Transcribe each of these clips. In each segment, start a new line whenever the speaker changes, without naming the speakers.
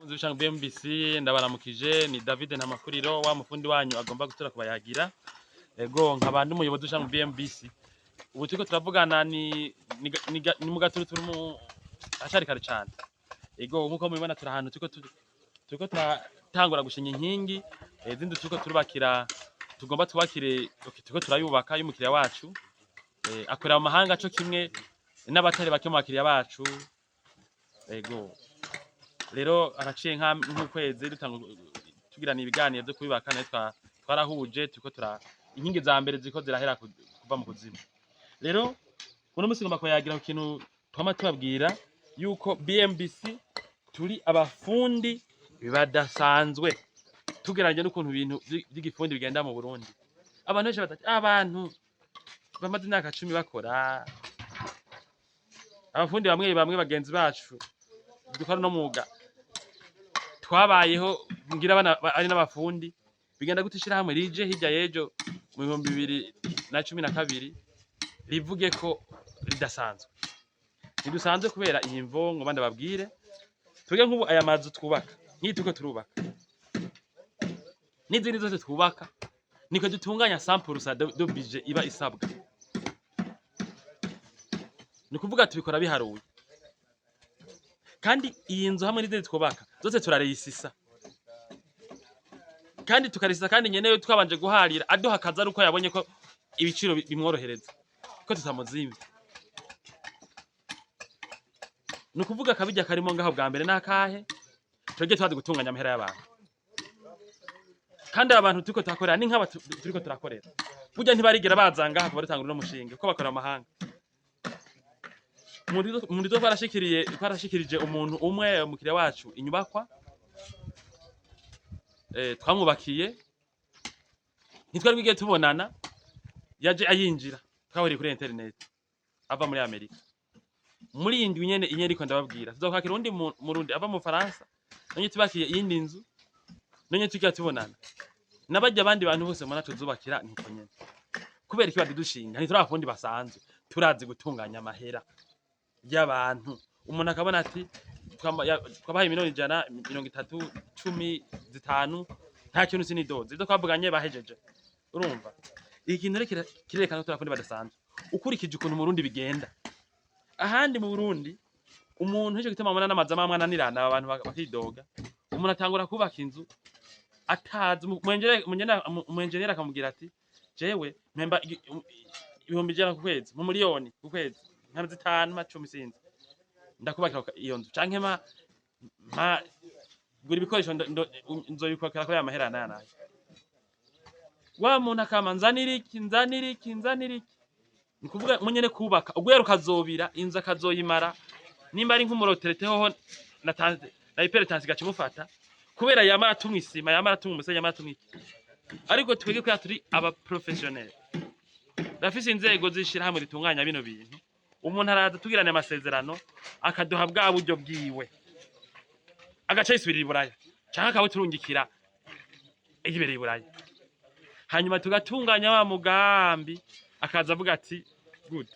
Bakunzi b'ishango BMBC, ndabaramukije. Ni David Ntamakuriro, wa mufundi wanyu agomba gutura kubayagira. Ego, nkaba ndi umuyobozi w'ishango BMBC. Ubu turiko turavugana ni mu gaturuturu, mu hacari kare cane. Ego, nkuko mubibona, turi ahantu turiko turatangura gushinga inkingi zindi turiko turubakira, tugomba twubakire. Okay, turiko turayubaka y'umukiriya wacu akorera mu mahanga, co kimwe n'abatari bake mu bakiriya bacu. Ego, rero haraciye nk'ukwezi dutanga tugirana ibiganiro vyo kubibaka, nayo twarahuje, turiko tura inkingi za mbere ziriko zirahera kuva mu kuzimu. Rero uno musi ngomba kuyagira ku kintu twama tubabwira, yuko BMBC turi abafundi badasanzwe, tugereranyije n'ukuntu ibintu vy'igifundi bigenda mu Burundi. Abantu benshi batati abantu bamaze imyaka 10 bakora, abafundi bamwe bamwe bagenzi bacu dukora no mwuga twabayeho, ngira abana ari n'abafundi, bigenda gute ishirahamwe rije hirya y'ejo mu 2012 rivuge ko ridasanzwe? Ntidusanzwe kubera iyi mvo ngo bandi babwire. Twebwe nk'ubu aya mazu twubaka, nk'iyi turiko turubaka n'izindi zose twubaka, niko dutunganya 100% de budget iba isabwa. Ni ukuvuga tubikora biharuye. Kandi iyi nzu hamwe n'izindi twubaka zose turareyisisa, kandi tukarisisa, kandi nyenewe twabanje guharira, aduha akazi ari uko yabonye ko ibiciro bimworohereza, ko tutamuzimvye. Ni ukuvuga akabirya karimo ngaho bwa mbere n'akahe? Twebwe twazi gutunganya amahera y'abantu, kandi aba bantu turiko turakorera ni nk'aba turiko turakorera, burya ntibarigera baza ngaha kuva dutangura uno mushinga, kuko bakorera mu mahanga. Mu ndwi twarashikirije umuntu umwe, umukiriya wacu, inyubakwa twamwubakiye. Ntitwari bwigere tubonana, yaje ayinjira, twahuriye kuri internet, ava muri Amerika. Muri iyi ndwi nyene inyene ariko ndababwira, tuzokwakira uwundi Murundi ava mu Faransa, nonye tubakiye iyindi nzu, nonye tukiya tubonana n'abarya abandi bantu bose mubona tuzubakira, niko nyene. Kubera iki badudushinga? Ntituri abafundi basanzwe, turazi gutunganya amahera y'abantu. Umuntu akabona ati twabahaye miliyoni 130, 10, 5, nta kintu, sinidoze ivyo twavuganye bahejeje. Urumva, iki kintu rero kirerekana ko turi abafundi badasanzwe, ukurikije ukuntu mu Burundi bigenda. Ahandi mu Burundi umuntu, nico gituma mubona n'amazu amwe ananirana, abantu bakidoga. Umuntu atangura kubaka inzu atazi umu engineer akamubwira ati: "Jewe mpemba 100,000 ku kwezi, mu miliyoni ku kwezi, nka 5, ma 10, sinzi, ndakubakira iyo nzu, canke ma gura ibikoresho, nzoyikubakira ko ya mahera naya naya." Wa muntu akama: "Nzanira iki, nzanira iki, nzanira iki." Ni kuvuga munyene kubaka ubwo ukazobira inzu, akazoyimara nimba ari nk'umu retraité hoho na hypertension igaca imufata, kubera yama aratumwa isima, yama aratumwa umusenyi, yama aratumwa iki. Ariko twebwe kubera turi aba professionnel, bafise inzego z'ishirahamwe ritunganya bino bintu, umuntu araza tugirana amasezerano, akaduha bwa buryo bwiwe, agaca yisubirira i Buraya canke akabuturungikira yibereye i Buraya, hanyuma tugatunganya wa mugambi, akaza avuga ati: "Good."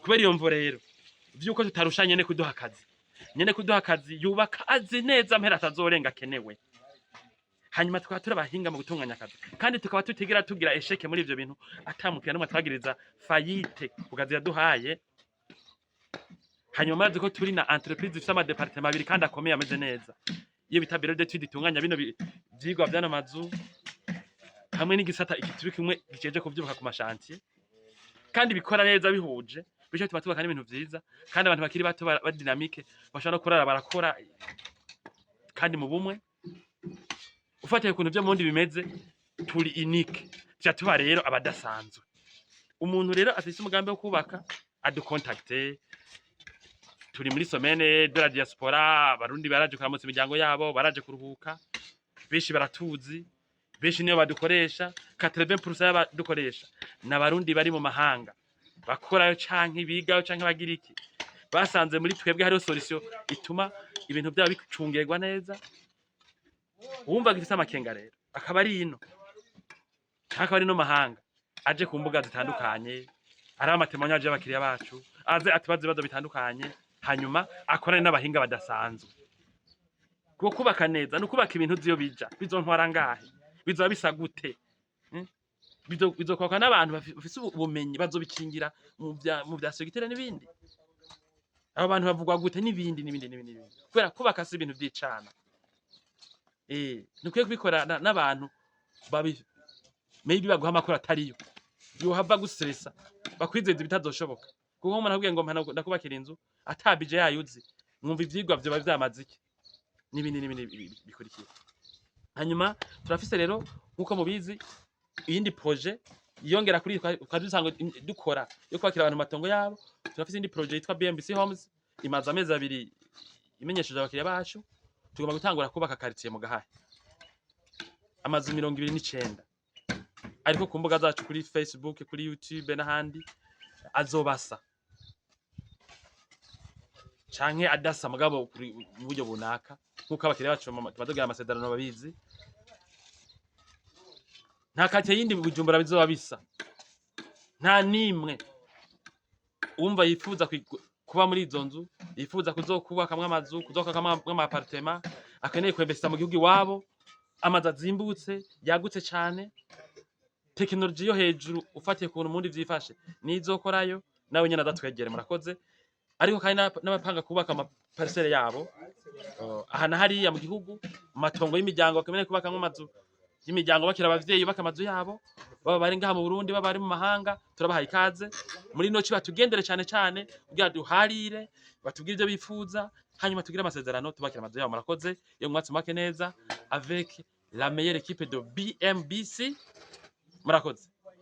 Kubera iyo mvo rero vyuko tutarusha nyene kuduha akazi, nyene kuduha akazi yubaka azi neza mpera atazorenga akenewe. Hanyuma tukaba turi abahinga mu gutunganya akazi, kandi tukaba tutigera tugira échec muri ivyo bintu, atamukira n'umwe twagiriza faillite ku kazi yaduhaye. Hanyuma murazi ko turi na entreprise ifise ama départements abiri kandi akomeye, ameze neza, iyo bita bureau d'études itunganya bino vyigwa vy'ano mazu, hamwe n'igisata iki turi kumwe giceje kuvyubaka ku ma chantiers, kandi bikora neza bihuje. Bityo tuba tubaka n'ibintu vyiza, kandi abantu bakiri bato ba dynamique, bashobora no kurara barakora, kandi mu bumwe. Ufatiye ukuntu vyo mu bundi bimeze, turi unique, tuca tuba rero abadasanzwe. Umuntu rero afise umugambi wo kubaka aducontacte. Turi muri semaine de la diaspora, Abarundi baraje kuramutsa imiryango yabo, baraje kuruhuka, benshi baratuzi, benshi niyo badukoresha. 80% y'abadukoresha ni Abarundi bari mu mahanga, bakorayo canke bigayo canke bagira iki, basanze muri twebwe hariho solution ituma ibintu byabo bicungerwa neza. Uwumva gifise amakenga rero, akaba ari ino canke akaba ari no mahanga, aje ku mbuga zitandukanye, ari ama témoignages y'abakiriya bacu, aze atubaze ibibazo bitandukanye, hanyuma akorane n'abahinga badasanzwe. Kuko kubaka neza ni ukubaka ibintu uzi iyo bija, bizontwara ngahe, bizoba bisa gute? Bizokubakwa n'abantu bafise ubumenyi, bazobikingira mu vya sécurité n'ibindi, abo bantu bavugwa gute, n'ibindi n'ibindi n'ibindi n'ibindi. Kubera kubaka si ibintu vy'icana, ntukwiye kubikora n'abantu babi maybe baguha amakuru atariyo, yohava gustressa, bakwizeza ibitazoshoboka. Kuko umuntu akubwiye ngo mpa ndakubakira inzu, ata budget yayo uzi, mwumva ivyigwa vyoba vyamaze iki, n'ibindi n'ibindi bikurikira. Hanyuma turafise rero, nk'uko mubizi, iyindi projet yongera kuri twari dusanzwe dukora yo kwakira abantu mu matongo yabo. Turafise iyindi projet yitwa BMBC Homes, imaze amezi 2 imenyesheje abakiriya bacu. Tugomba gutangura kubaka quartier mu Gahahe, amazu 29, ariko ku mbuga zacu, kuri Facebook, kuri YouTube n'ahandi, azobasa canke adasa, mugabo kuri mu buryo bunaka, nk'uko abakiriya bacu tuba amasezerano babizi. Nta quartier yindi Bujumbura bizoba bisa, nta nimwe. Uwumva yifuza kuba muri izo nzu, yifuza kuzokubakamwo amazu, kuzokubakamwo ama appartement, akeneye kwinvestisa mu gihugu iwabo, amazu azimbutse, yagutse cane, tekinoloji yo hejuru, ufatiye kuntu mundi vyifashe nizokorayo, nawe nyene adatwegere. Murakoze. Ariko kandi n'abapanga kubaka ama parcelle yabo aha na hariya mu gihugu, mu matongo y'imiryango, bakeneye kubakamwo amazu y'imiryango, bakira abavyeyi bubaka amazu yabo, baba bari ngaha mu Burundi, baba bari mu mahanga, turabahaye ikaze muri no ci, batugendere cane cane kugira duharire, batubwire ivyo bifuza, hanyuma tugire amasezerano, tubakira amazu yabo. Murakoze. Iyo mwatsi make neza avec la meilleure équipe de BMBC. Murakoze.